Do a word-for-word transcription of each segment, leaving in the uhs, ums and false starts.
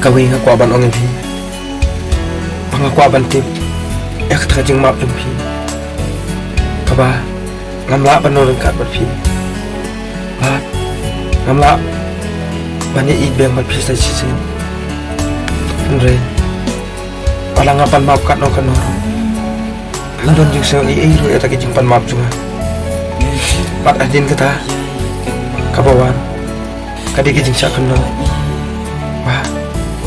Kawei nga kwah ban ong ïa phi ba nga kwah ban tip ïa kata ka jingmap jong phi, kaba ngam lah ban nongryngkat bad phi, bad ngam lah ban ïa ïeit biang bad phi sa shisien. Hynrei wat la nga pan map katno katno ruh, ym don jingsngew ei ei ruh ïa kata ka jingpan map jong nga. Bad hadien kata kaba wan ka dei ka jingshah kynnoh ba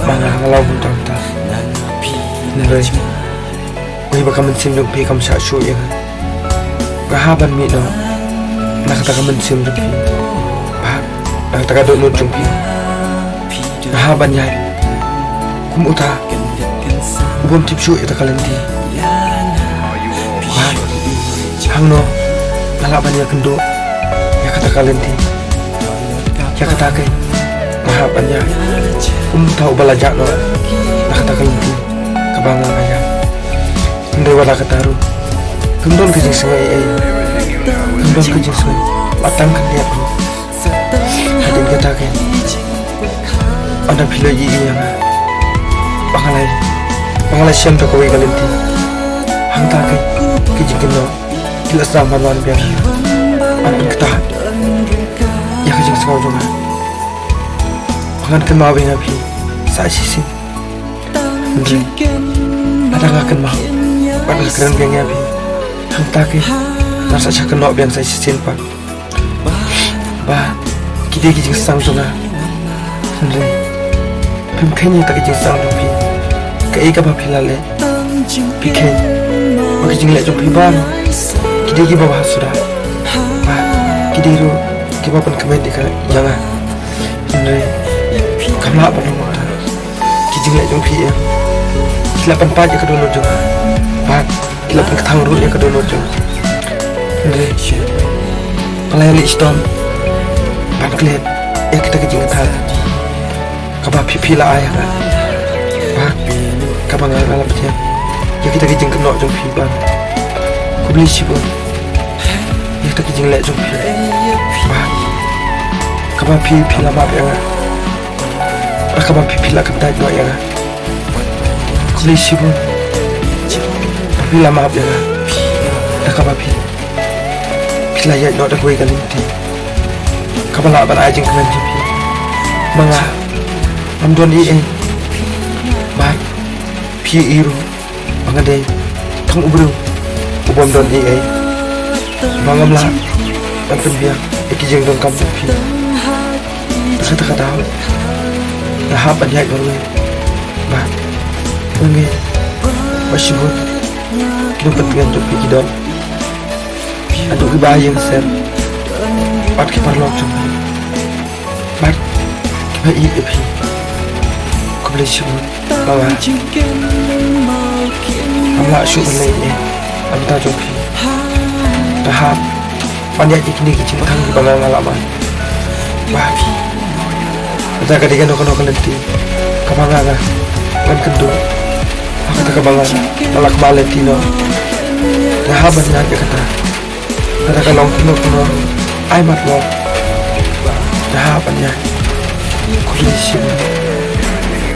ma nga nga long kumta kumta. Hynrei wei ba ka mynsiem jong phi kam shah shuh ïa nga. Nga hap ban mih noh na kata ka mynsiem jong phi, bad na kata ka dohnud jong phi. Nga hap ban ïaid kum uta u bym tip shuh ïa kata ka lynti. Bad hangno nga lah ban ïakynduh ïa kata ka lynti? Ïa kata keiñ nga hap ban ïaid kum uta uba la jah noh na kata ka lynti kaba nga nga ïaid. Hynrei wat la kata ruh kam don ka jingsngew ei ei, kam don ka jingsngew, wat tang khyndiat ruh. Hadien kata keiñ, ynda phi la ïohi ïa nga ba nga la, ba nga la shem da kawei ka lynti, hangta keiñ ki jingkynnoh ki la sdang ban wan biang. Ngan pynkhiah ïa ka jingsngew jong nga ba ngan kynmaw biang ïa phi sa shisien. Hynrei lada nga kynmaw bad nga kren biang ïa phi, hangta keiñ ngan sa shah kynnoh biang sa shisien pat ba ki dei ki jingsdang jong nga. Hynrei phim kheiñ ïa kata ka jingsdang jong phi. Kaei kaba phi la leh, phi kheiñ ba ki jingleh jong phi baroh ki dei kiba bha suda, bad ki dei ruh kiba pynkmen ïa ka, ïa nga. Hynrei kam lah ban long kumta. Ki jingleh jong phi em, ki la pynpait ïa ka dohnud jong nga, bad ki la pynkthang ruh ïa ka dohnud jong nga. Hynrei nga la ïaleh shitom ban klet ïa kita ki jingkthang kaba phi, phi la ai ha nga, bad kaba nga, nga la pdiang ïa kita ki jingkynnoh jong phi baroh. Khublei shibun ïa kita ki jingleh jong phi, bad kaba phi, phi la map ïa nga, bad kaba phi, phi la kyntait noh ïa nga. Khublei shibun ba phi la map ïa nga, bad kaba phi, phi la ïaid noh da kawei ka lynti kaba lah ban ai jingkmen jong phi. Ma nga ngam don ei ei, bad phi ïohi ruh ba nga dei tang u briew u bym don ei ei, ba ngam lah ban pynbiang ïa ki jingdonkam jong phi. Te kata ka daw nga hap ban ïaid marwei, bad nga ngeit ba shibun ki nongpyntngen jong phi ki don haduh kiba ïeng ser bad ki paralok jong phi, bad kiba ïeit ïa phi. Khublei shibun. Ba nga ngam lah shuh ban leh ei ei na ka bynta jong phi. Nga hap ban ïaid ïa kine ki jingthang kiba nga, nga la mad. Bad kata ka dei kano kano ka lynti kaba nga, nga, ngan kynduh, bad kata kaba nga, nga la kynmaw lynti noh. Nga hap ban ïaid ïa kata. Lada ka long kumno kumno, ai matlop, nga hap ban ïaid. Khublei shibun.